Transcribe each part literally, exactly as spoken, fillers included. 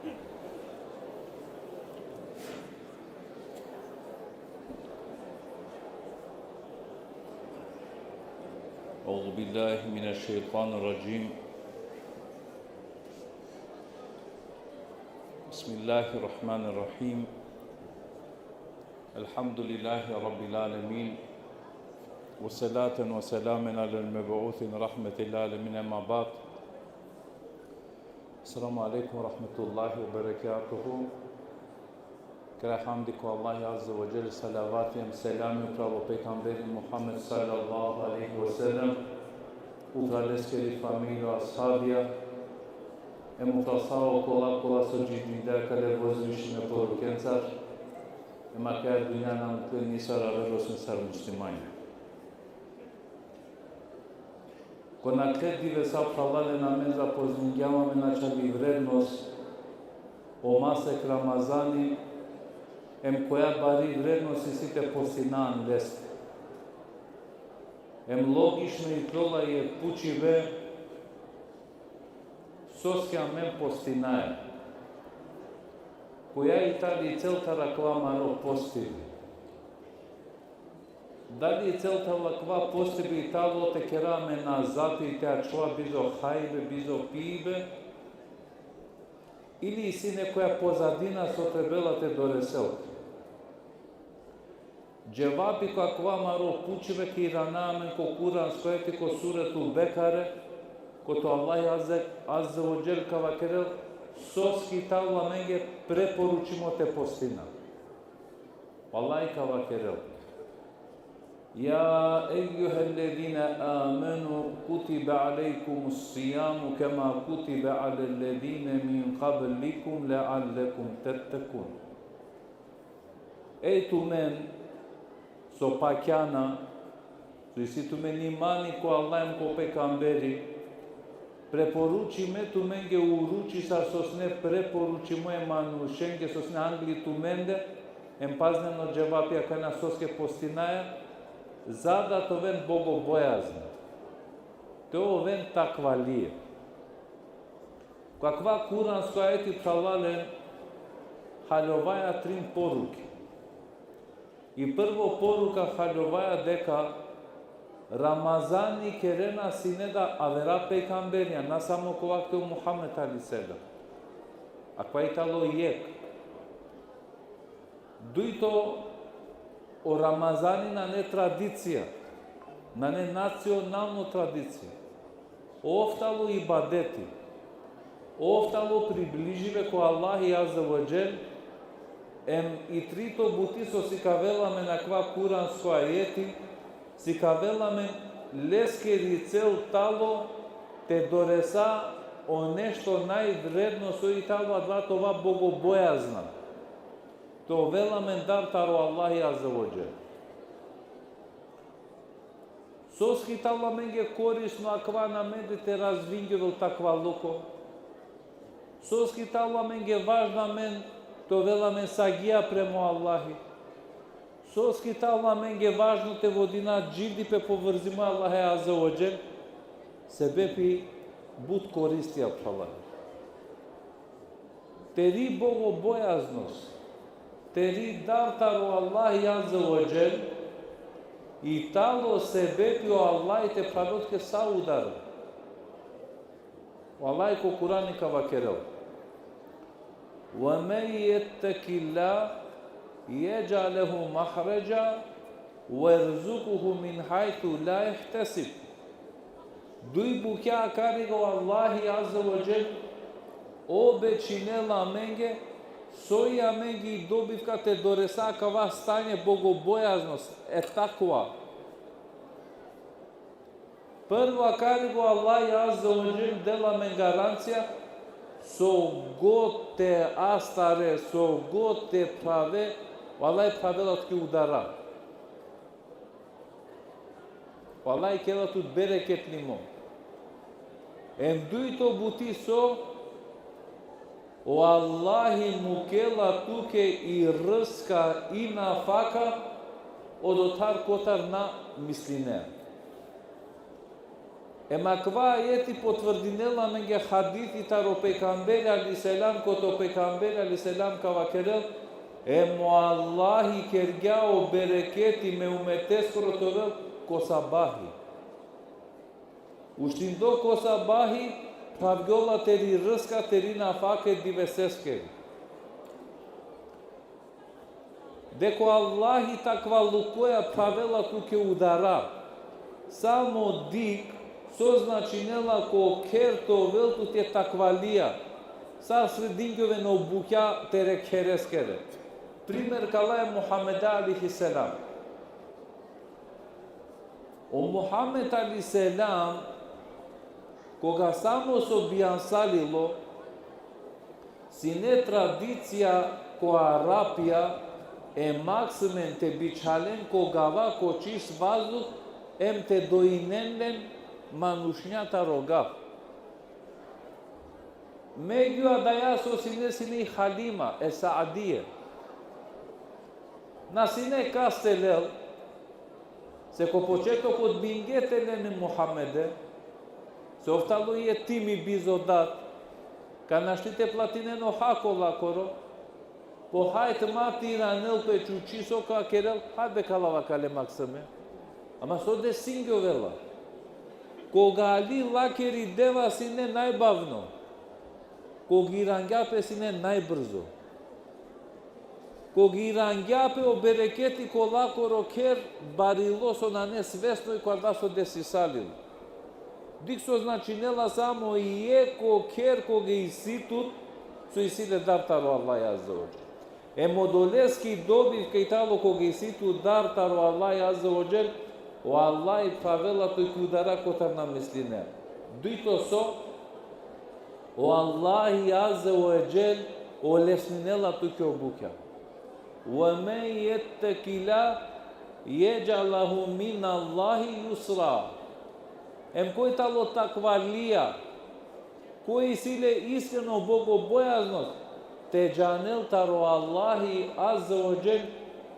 أعوذ بالله من الشيطان الرجيم. بسم الله الرحمن الرحيم. الحمد لله رب العالمين. وصلاة وسلام على المبعوث رحمة للعالمين، أما بعد. السلام عليكم ورحمة الله وبركاته. Kraj hamdi ko Allahi Azze ve Dželle, salavati em selami upral o pejgamberi Muhammed sallallahu alejhi ve sellem, upral leskeri familija, ashabija, em upral sa okola kola so dživdinda akale vozvišime porukencar, em akaja dunja na muklen nisar aver osim sar muslimanja. Ko nakhle divesa, phralalen, amen zapozningjav amen na čavi vrednost o masek Ramazani, em koja bari vrednost isi te postina an leste. Em logično i trola je pučibe, soske amen postinaja. Koja i tali cel taro akava amaro postibe? Dali cel taro akava postibe i talo te kera amen azati, te ačhova bizo hajbe, bizo pibe, ili isi nekoja pozadina so trebela te doresel? Dževapi ko akava amaro pučibe ka irana amen ko kuransko ajeti ko suretul Bekare, kote o Allahi Azze, Azze ve Dželle ka vakerel soske i talo amenge preporučimo te postina. O Allahi ka vakerel: يا أيها الذين آمنوا كتب عليكم الصيام كما كتب على الذين من قبلكم لعلكم تتقون. Ej tumen so pakjana, so isi tumen imani ko Allah em ko pejgamberi, preporučime tumenge, uručisar so sine preporučimo e manušenge so sine angli tumende, em pazinen o dževapi akana soske postinaja, za da te oven bogobojazna, te oven takvalije. Ko akava kuransko ajeti, phralalen, haljovaja trin poruke. I prvo poruka haljovaja deka Ramazani kerena sine da avera pejgamberja, na samo ko vakti o Muhammed alejhi selam. Akava i talo jekh. Dujto, o Ramazani nane tradicija, nane nacionalno tradicija. Ov talo ibadeti. Ov talo približibe ko Allahi Azze ve Dželle. Em i trito buti so sikavela amen akava kuransko ajeti, sikavela amen leskeri cel talo te doresa o nešto najvredno so i talo, adava te ova bogobojazna. Te ovel amen dar taro Allahi Azze ve Dželle. Soske i talo amenge korisno akava, na amende te razvingjol takvaluko? Soske i talo amenge važno amen te ovel amen sagija prema o Allahi? Soske i talo amenge važno te vodina dživdipe povrzimo e Allahe Azze ve Dželle? Sebepi but koristija, phralalen. Teri bogobojaznost, teri dar taro Allahi Azze ve Dželle, i talo sebepi o Allahi te phravel tuke sa udara. O Allahi ko Kurani ka vakerel: ومن يتق الله يجعل له مخرجا ويرزقه من حيث لا يحتسب. Duj bukja akari o Allahi Azze ve Dželle obečinela amenge, soj amenge i dobivka te doresa akava stanje bogobojaznost, e takva. Prvo akari o Allahi Azze ve Dželle dela amen garancija, so god te astare, so god te prave, o Allahi pravela tuke udara. O Allahi kela tut bereketlimo. Em dujto buti so, o Allahi mukela tuke i rska i nafaka odotar kotar na misline. Em akava ajeti potvrdinela amenge hadisi taro pejgamberi alejhi selam, kote o pejgamberi alejhi selam ka vakerel: Em o Allahi kergja o bereketi me umeteskoro te ovel ko sabahi. Uštindo ko sabahi, phravgjola teri rska, teri nafake diveseskeri. Deka o Allahi takvalukoja phravela tuke udara. Samo dikh so značinela ko kher te ovel tut e takvalija. Sar sredingjoven o bukja tere khereskere. Primer kala e Muhammede alejhi selam. O Muhammed alejhi selam, koga samo so bijansalilo, sine tradicija ko Arapija e maksimen te bičhalen ko gava ko čist vazduh, em te dojinen len manušnja taro gav. Megju adaja so sine, sine i Halima e Saadije. Na sine kas te lel, se ko početok odbinge te len e Muhammede, se ov tano jetimi bizo dad, ka našti te platinen o hako lakoro, po hajt ma te iranel pe čuči, so ka kerel, hajt be kala vakale maksime. Ama so desingjovela? Koga ali lakeri deva sine najbavno, koga irangja pe sine najbrzo. Koga irangja pe o bereketi ko lakoro kher, barilo so nane svesno i ko adava so desisalilo. Dikh so značinela samo jekh kher koga isi tut, so isi le dar taro Allah azze ve dželle. Em odoleske i dobivka i tano koga isi tut dar taro Allah azze ve dželle, o Allah phravela tuke udara kotar na misline. Dujto so, o Allah azze ve dželle olesninela tuke o bukja. Ve men jettekillah jedžal lehu minallahi jusra. Em koj tano takvalija, koj isi le iskreno bogobojaznost, te džanel taro Allahi azze ve dželle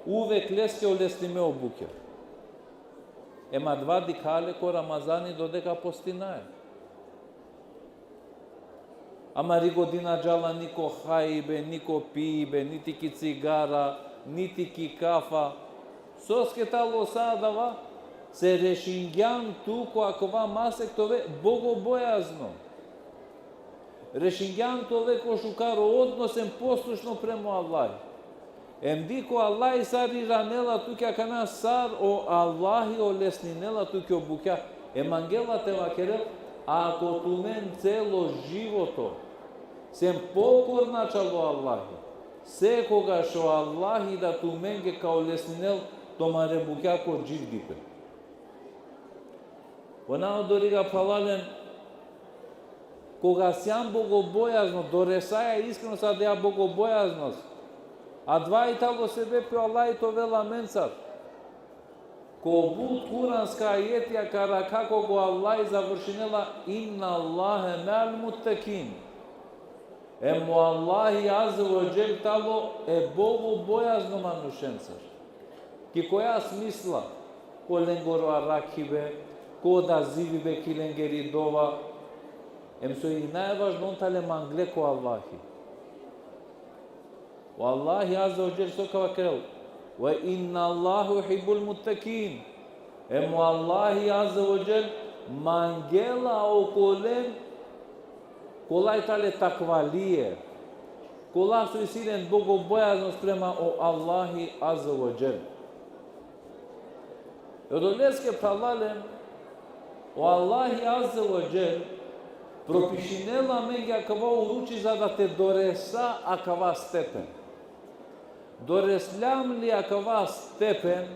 uvek leske olesnime o bukja. Em adava dikha le ko Ramazani dodeka postinaja. Amari godina džala ni ko hajbe, ni ko pibe, niti ki cigara, niti ki kafa. Soske tano sa adava? Se rešingjan tu ko akava masek te ove bogobojazno. Rešingjan te ove ko šukar odnos em poslušno prema o Allah. Em dikh o Allah sar iranela tuke akana, sar o Allah olesninela tuke o bukja. Em mangela te vakerel, ako tumen celo životo sem pokorna čalo Allah, sekogaš o Allah da tumenge ka olesninel tumare bukja ko dživdipe. Ona odoriga, phralalen, koga sijam bogobojazno, doresaja iskreno sa adaja bogobojaznost, adava i tano sebepi o Allah te ovel amencar. Ko but kuranska ajetija ka arakha, koga o Allah završinela: Innallahe me'al muttekin. Em o Allah azze ve dželle tano e bogobojazno manušencar. Ki koja smisla? Ko lengoro arakhibe, ko odazivibe ki lengeri dova. Em so i najvažno, on tane mangle ko Allahi. O Allah azze ve dželle so ka vakerel: Ve innallahe juhibbul muttekin. Em o Allah azze ve dželle mangela okolen kola i tane takvalije, kola so isi len bogobojaznost prema o Allahi azze ve dželle. Odoleske, phralalen, o Allahi azze ve dželle propišinela amenge akava uruči za da te doresa akava stepen. Doresljam li akava stepen,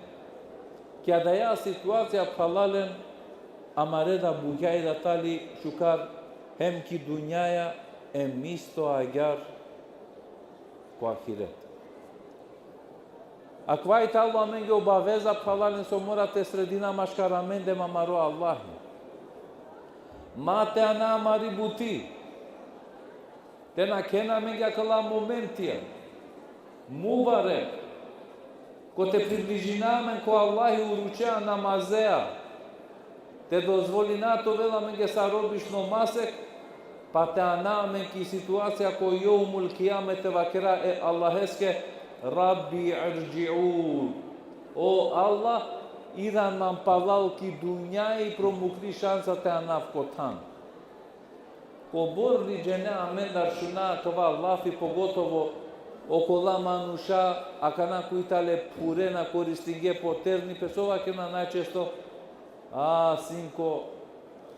ki adaja situacija, phralalen, amare da bukja i da tali šukar hem ki dunjaja, em isto agjaar ko ahiret. Akava i tano amenge obaveza, phralalen, so mora te sredina maškar amende em amaro Allahi. Ma te ana amari buti, te nakhena amenge akala momentija mubarek, kote približina amen ko Allahi uručea namazea, Te dozvolina te ovel amenge sar obično masek, pa te ana amen ki situacija ko jevmul kijame te vakera e Allaheske: Rabbi irđi'un. O Allah, iran man palal ki dunja i pro mukri šansa te anav ko than. Kobor viđene amendar šuna akava lafi, pogotovo okola manuša, akana koj tane purena, koristinge po terni, pe so vakerena najčesto: A, sinko,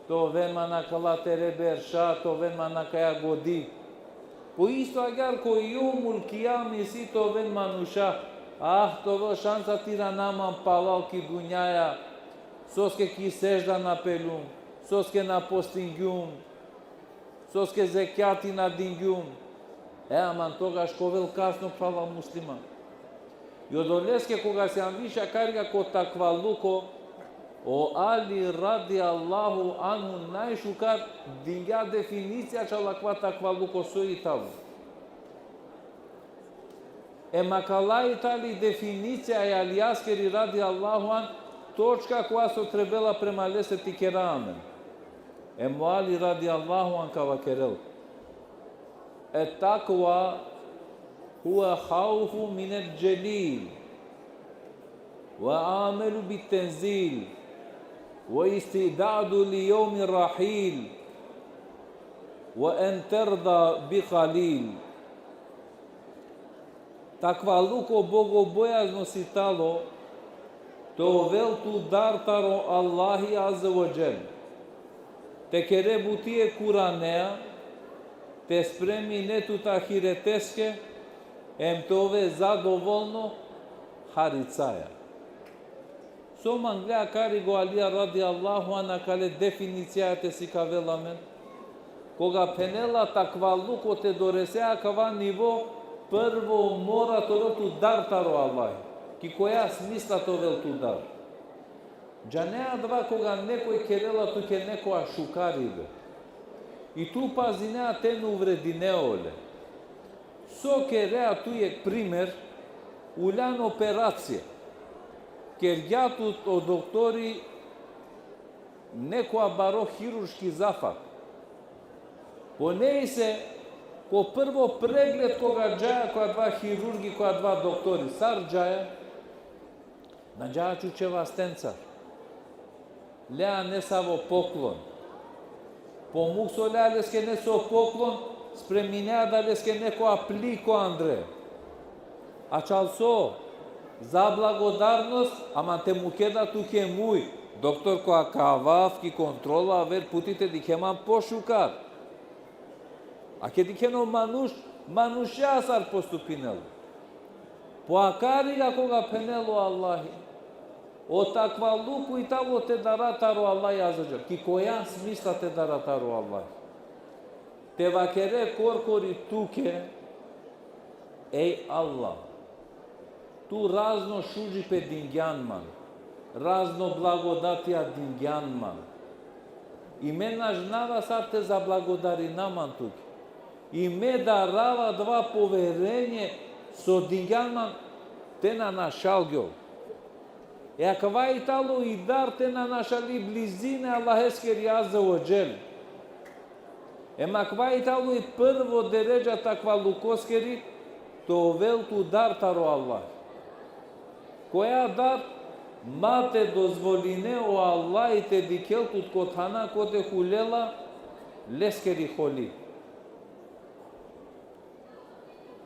te oven man akala tere berša, te oven man akaja godi. Po isto agjaar ko jevmul kijame isi te oven manuša: Ah, te ovel šansa te irana man palal ki dunjaja, soske ki sedžda na peljum, soske na postingjum, soske zekjati na dingjum. E, aman togaš ka ovel kasno, phrala musliman. I odoleske koga sijam više akariga ko takvaluko, o Ali radijallahu anhu najšukar dingja definicija čal akava takvaluko so i talo. Em akala i tali definicija e Alijaskeri radijallahu anh, točka kova so trebela prema lese te kera amen. Em o Ali radijallahu anh ka vakerel: التقوى هو الخوف من الجليل والعمل بالتنزيل والاستعداد ليوم الرحيل وأن ترضى بالقليل. Takvaluko, bogobojaznost i talo te ovel tut dar taro Allahi azze ve dželle. Te kere buti e Kuranea, te spremine tut ahireteske, em te ove zadovolno haricaja. So manglja akariga o Alija radijallahu anh akale definicijaja te sikavel amen? Koga phenela takvaluko te dorese akava nivo, prvo mora te ovel tut dar taro Allahi. Ki koja smisla te ovel tut dar? Džanea adava koga nekoj kerela tuke nekoja šukaribe, i tu pazinea te na uvredine ole. So kerea tu jekh primer, uljan operacija. Kergja tut o doktori nekoja baro hirurški zafat. Ponese, ko prvo pregled koga džaja ko adava hirurgi, ko adava doktori, sar džaja? Na džaja čuče vastencar. Lea nesavo poklon. Po muk so lea leske neso poklon, spreminea da leske nekoja pliko andre. A čal so? Za blagodarnost, ama te muke da tuke muj. Doktor, ko akava ki kontrola aver puti te dikhe man pošukar. A ke dikhen o manuš, manuša sar postupinel. Po akariga koga phenel o Allahi, o takvaluko i talo te dara taro Allahi azze ve dželle. Ki koja smisla te dara taro Allahi? Te vakere korkori tuke: Ej Allah, tu razno šužipe dingjan man, razno blagodatija dingjan man. I me na džanava sar te zablagodarina man tuke. I me darava adava poverenje so dingjan man, te na našalgjov. E akava i talo i dar te na našali blizina e Allaheskeri azze ve dželle. Em akava i talo i prvo deredža takvalukoskeri, te ovel tut dar taro Allah. Koja dar? Ma te dozvoline o Allah te dikhel tut ko thana kote hulela leskeri holi.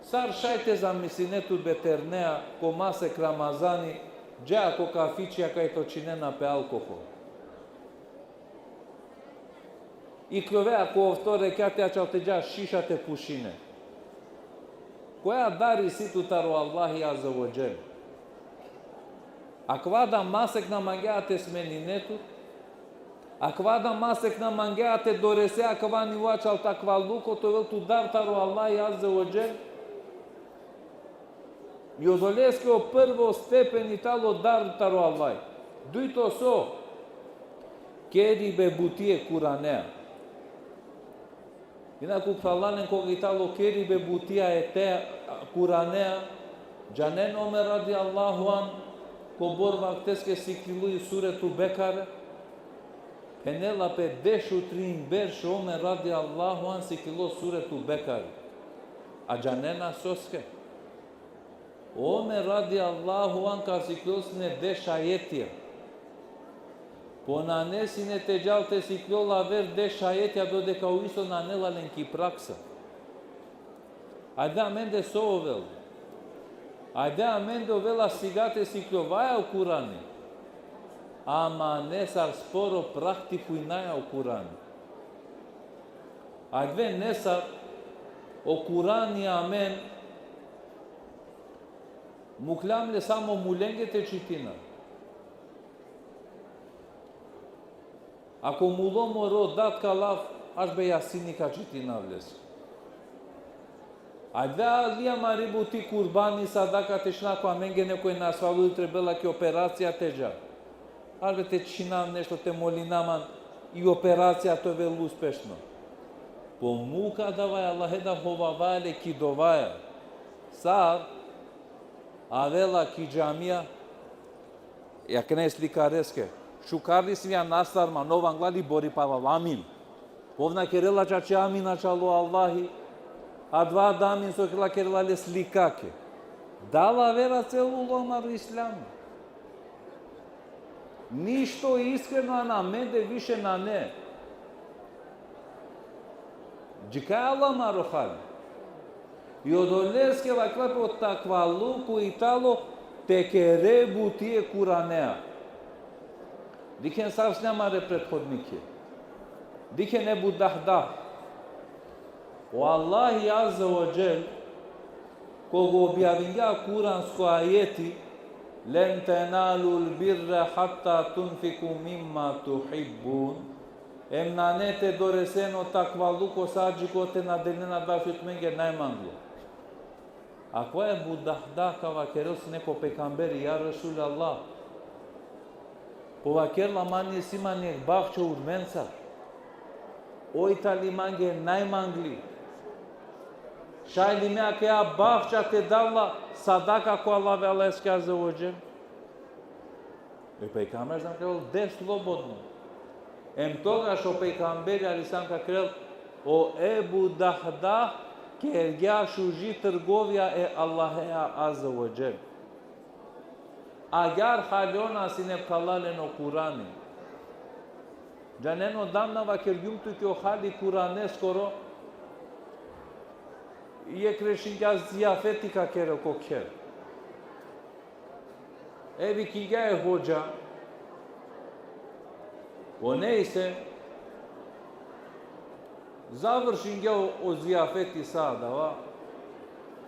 Sar šaj te zamisline tut be ternea, ko masek Ramazani, dža ko kafičija kaj točinena pe alkohol. Iklove ko ofto rekjati, ačhal te dža šiša te pušine. Koja dar isi tut taro Allahi azze ve dželle? Akava da masek na mangea te smenine tut, akava da masek na mangea te dorese akava nivo ačhal takvaluko te ovel tut dar taro Allahi azze ve dželle. I odoleske o prvo stepeni talo dar taro Allahi. Dujto so? Keribe buti e Kuranea. Inaku phralalen, koga i talo keribe butija e te Kuranea, džanen Omer radijallahu anh, kobor vakteske siklilo i suretu Bekare, Phenela pe dešutrin berš o Omer radijallahu anh siklilo suretu Bekare. A džanena soske? O Omer radijallahu anh ka siklilo sine deš ajetija. Po nane sine te džal te siklilo aver deš ajetija dodeka o isto nane la len ki praksa. Ajde amende so ovel. Ajde amende ovela siga te siklovaja o Kurani. Ama nesar sporo praktikujnaja o Kurani. Ajde nesar o Kurani amen mukljam le samo mulenge te čitina. Ako mulo moro dat ka lav, aš be Jasini ka čitinav leske. Ajde ali amari buti kurbani sadaka te čhina, ako amenge nekoj na svalul, trebela ki operacija te dža. Ajde te čhinav nešto, te molinav man i operacija te ovel uspešno. Po muk adava e Allahe da hovavaja le ki dovaja. Sar avela ki džamija, jakana e slikareske. Šukar li sine nastar man, ov angla li bori pala amin. Ov na kerela čače amin, ačhal o Allahi. Adava da amin so kerela, kerela le slikake. Dala vera celo amaro islam. Ništo iskreno ano amende više nane. Džikaj alo amaro hali. I odoleske vakerela pe o takvaluko i tano te kere buti e Kuranea. Dikhen sar sine amare prethodnike. Dikhen Ebu Dahdah. O Allahi Azze ve Dželle, koga objavingja kuransko ajeti, "Len tenalul birre hatta tunfiku mimma tuhibbun", em nane te doresen o takvaluko sa džikote na delen adava so tumenge najmanglo. Akava Ebu Dahdah ka vakerel sine ko pejgamberi: "Ja Resulallah, po vakerela man isi man jekh bahče urmenca. Oj tani mange najmangli. Šaj li me akaja bahča te dav la sadaka ko Allah ve Allaheske Azze ve Dželle?" E pejgamberi sam kerel: "De slobodno." Em togaš o pejgamberi alejhi selam ka kerel: "O Ebu Dahdah kergja šuži trgovija e Allahea Azze ve Dželle." Agjaar halona sine, phralalen, o Kurani. Džanen, odamna vakergjum tuke o hali Kuraneskoro, jekh rešingja zijafeti ka kerel ko kher. E, vikingja e hodža. O nejse, završingja o, o zijafeti sa adava.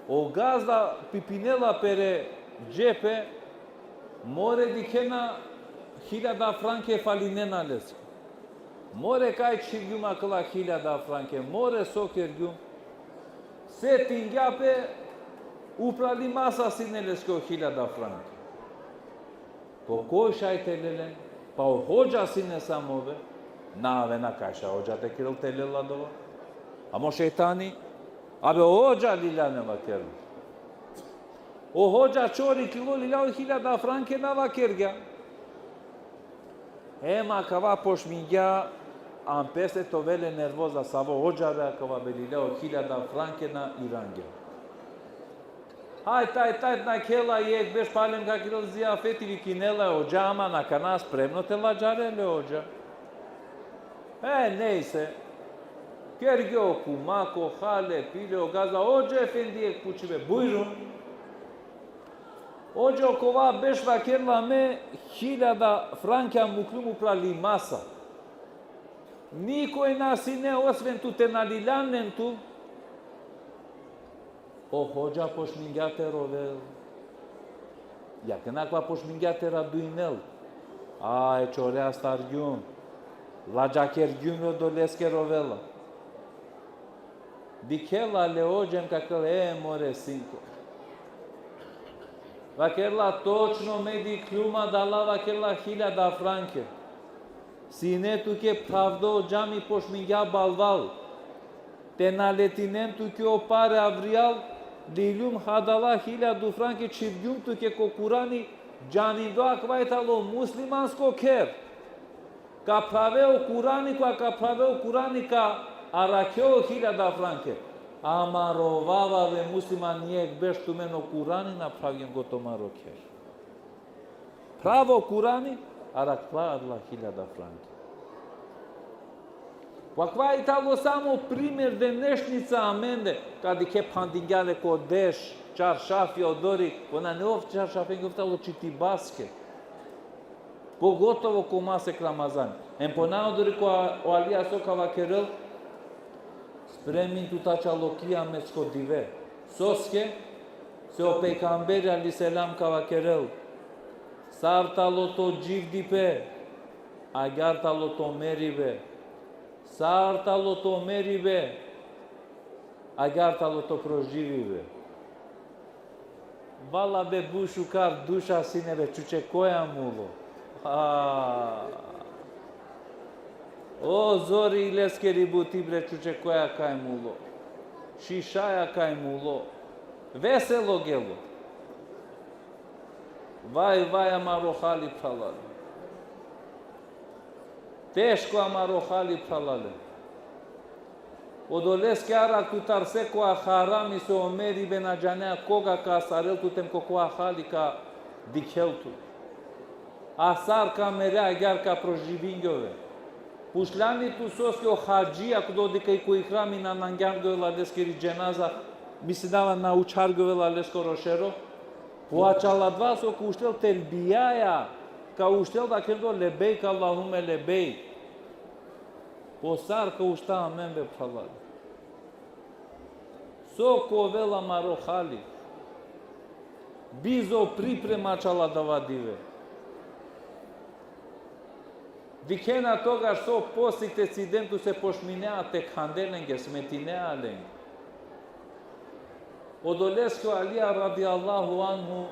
O gazda pipinela pere džepe, more, dikhena hiljada franke falinena leske. More, kaj čhivgjum akala hiljada franke, more, so kergjum? Setingja pe, uprali masa sine leske o hiljada franke. Po koj šaj te le len? Pa o hodža sine sa move. Na avena kaj šaj hodža te kerel te lel adava. Amo šejtani, abe o hodža lilja, na vakerel. O hodža čori kilo lilja o hiljada franke, na vakergja. Em akava počmingja an peste te ovel le nervoza, savo hodža be akava be, lilja o hiljada franke, na irangja. Hajt, hajt, hajt, nakhela jekh berš, palem ka kerel zijafeti, vikinela e hodža, ama nakana spremno te ladžarel e hodža. E, nejse. Kergje o kuma, ko hale, pile, o gazda: "Hodža efendi, jekh pučibe." "Bujrun." "Hodža, okova berš, vakerela, me hiljada franke mukljum uprali masa. Nikoj na sine osven tu te na liljan len tu." O hodža počmingja te rovel. Jakana akava počmingja te raduinel. A e čore astargjum. Ladžakergjum, odoleske rovela. Dikhela le hodža em ka kerel: "E, more sinko." Vakerela: "Točno me dikhlum adala", vakerela, "hiljada franke. Sine tuke pravdo, džami počmingja balval. Te naletinen tuke o pare avrijal, liljum adala hiljadu franke, čhivgjum tuke ko Kurani, džanindo akava i tano muslimansko kher." Ka prave o Kurani, ka, ka prave o Kurani, ka arakhe o hiljada franke. Amaro vava be musliman, jekh berš tumen o Kurani na pravgjen ko tumaro kher. Pravo Kurani, arakla adala hiljada franke. Pa kava i tano samo primer denešnica amende, ka dikhe phandingja le ko deš, čaršafija odori, ko nane ov čaršafenge, ov tano čitibaske. Pogotovo ko masek Ramazan. Em ponadari ko o Alija so ka vakerel, spremin tut ačhal o kijameskoro dive. Soske, se o pejgamberi alejhi selam ka vakerel, sar tano to dživdipe, agjaar tano to meribe. Sar tano to meribe, agjaar tano to proživibe. Vala be, but šukar duša sine be, čuče koja mulo. A. O zori leskeri buti bre, čuče koja kaj mulo. Šišaja kaj mulo. Veselo gelo. Vaj, vaj, amaro hali, phralalen. Teško amaro hali, phralalen. Odoleske arakh tut taro sekova harami, so o meribe na džanea koga ka astarel tut, em ko kova hali ka dikhel tut. A sar ka mere, agjaar ka proživingjovel. Pučljan li tu soske o hadžija, koga dikhe ko ihrami, na nangjargjovel leskeri dženaza, mislinava na učhargjovel leskoro šero? Po ačhal adava so ka uštel telbijaja, ka uštel da kerdo lebejk Allahumme lebejk. Po sar ka ušta amen be, phralalen. So ka ovel amaro hali. Bizo priprema ačhal adava dive. Dikhena togaš so postik te ciden tut, se počminea te khande lenge, smetinea lenge. Odoleske o Alija radijallahu anhu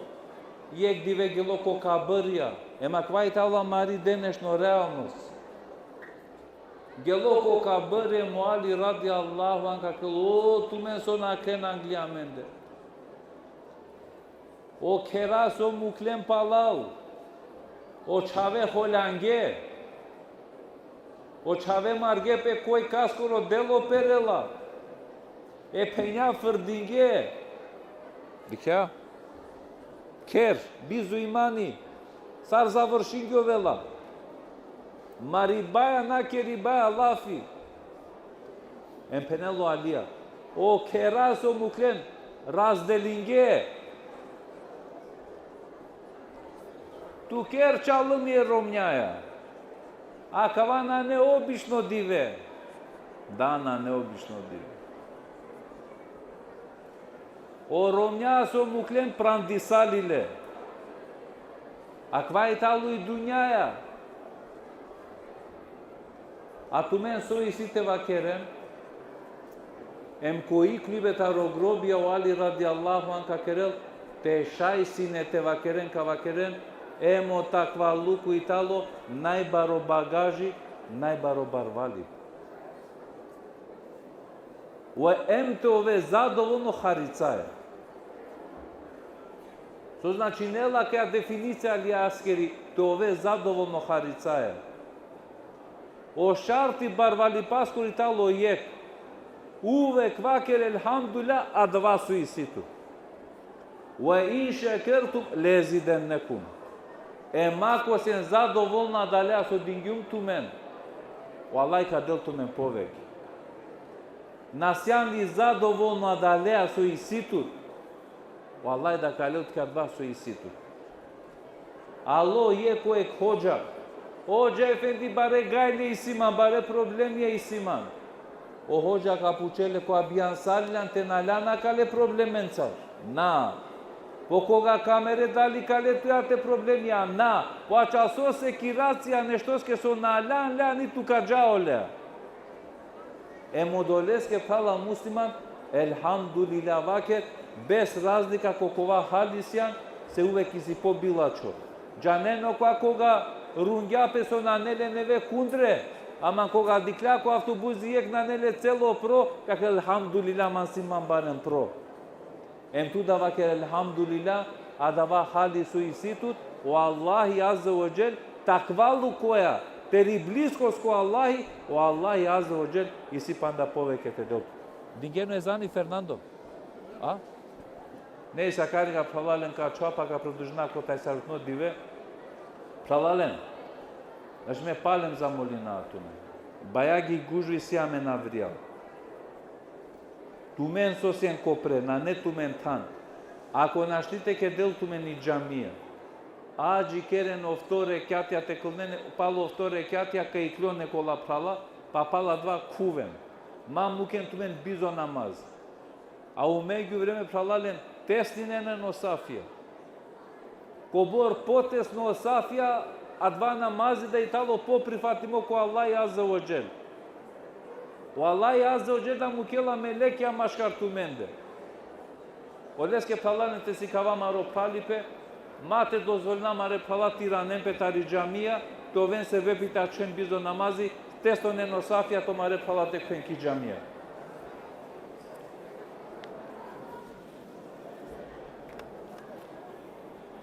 jekh dive gelo ko kabrija. Em akava i tano amari denešno realnost. Gelo ko kabrija, em o Ali radijallahu anhu ka vakerel: O tumen so nakhlen anglija amende. O khera so muklen palal. O čhave holjange. O čhave marge pe, koj kaskoro delo perela. E phenja frdinge. Dikhea? Kher, bizo imani. Sar završingjovela. Maribaja, na keribaja lafi. Em phenela o Alija: O khera so muklen, razdelinge. Tu ker čalimi e romnjaja. Akava nane obično dive. Da, nane obično dive. O romnja so muklen, prandisali le. Akava i tano i dunjaja. A tumen so isi te vakeren? Em ko iklibe taro grobija o Ali radijallahu anhu ka vakerel, te šaj sine te vakeren, ka vakeren, em o takvaluko i tano najbaro bagaži, najbaro barvali. O em te ove zadovolno haricaja. So značinela akaja definicija Alijaskeri, te ove zadovolno haricaja? O šarti barvalipaskoro i tano jekh. Uvek vaker elhamdulillah adava so isi tut. Ve in šekertum le ezidennekum. Em ako sen zadovolna adalea so dingjum tumen, o Allah ka del tumen poveke. Na sian li zadovolna adalea so isi tut, o Allah da ka lel tuke adava so isi tut. Alo jekh hodža. Hodža efendi, bare gajle isi man, bare problemija isi man. O hodža ka pučel le: Kova bijansaliljan, te na ljan akale problemencar? Na. Po koga ka mere, dali ka le tuja te problemija? Na. Po ačhal so sekiracija neštoske so na ljan le, ani tu ka dža olea. Em odoleske, phrala musliman, elhamdulillah vaker, bez razlika ko kova hali sian, se uvek isi pobilačho. Džanen okova koga rungja pe so nane le neve kundre, ama koga dikhlja ko avtobusi jekh nane le celo pro, ka vakerel: Elhamdulillah, man si man barem pro. Em tu da vaker elhamdulillah, adava hali so isi tut, o Allahi azze ve dželle, takvalukoja, Teri bliskost ko Allahi, o Allahi Azze ve Dželle isi panda poveke te del. Dingeno ezani, Fernando. A? Nejse, akari ka, phralalen, ka čhava, pa ka produžina ko tajsarutno dive. Phralalen, znači, me palem zamolina tumen. Bajagi gužvi si amen avrijal. Tumen so sen ko pre, nane tumen than. Ako našti te kedel tumen i džamija, adžikeren ofto rekjatja te klnen, palo ofto rekjatja ka ikljon e kola phrala, pa pala adava khuven. Ma muken tumen bizo namaz. A u megjuvreme, phralalen, tesninen o safija. Kobor potesno o safija, adava namazi da i tano poprifatimo ko Allahi Azze ve Dželle. O Allahi Azze ve Dželle da mukela melekja maškar tumende. Oleske, phralalen, te sikava amaro phralipe, ma te dozvolina amare phrala te iranen pe tari džamija, te oven sebepi te ačhen bizo namazi, tesnonen o safija, tumare phrala te khuven ki džamija.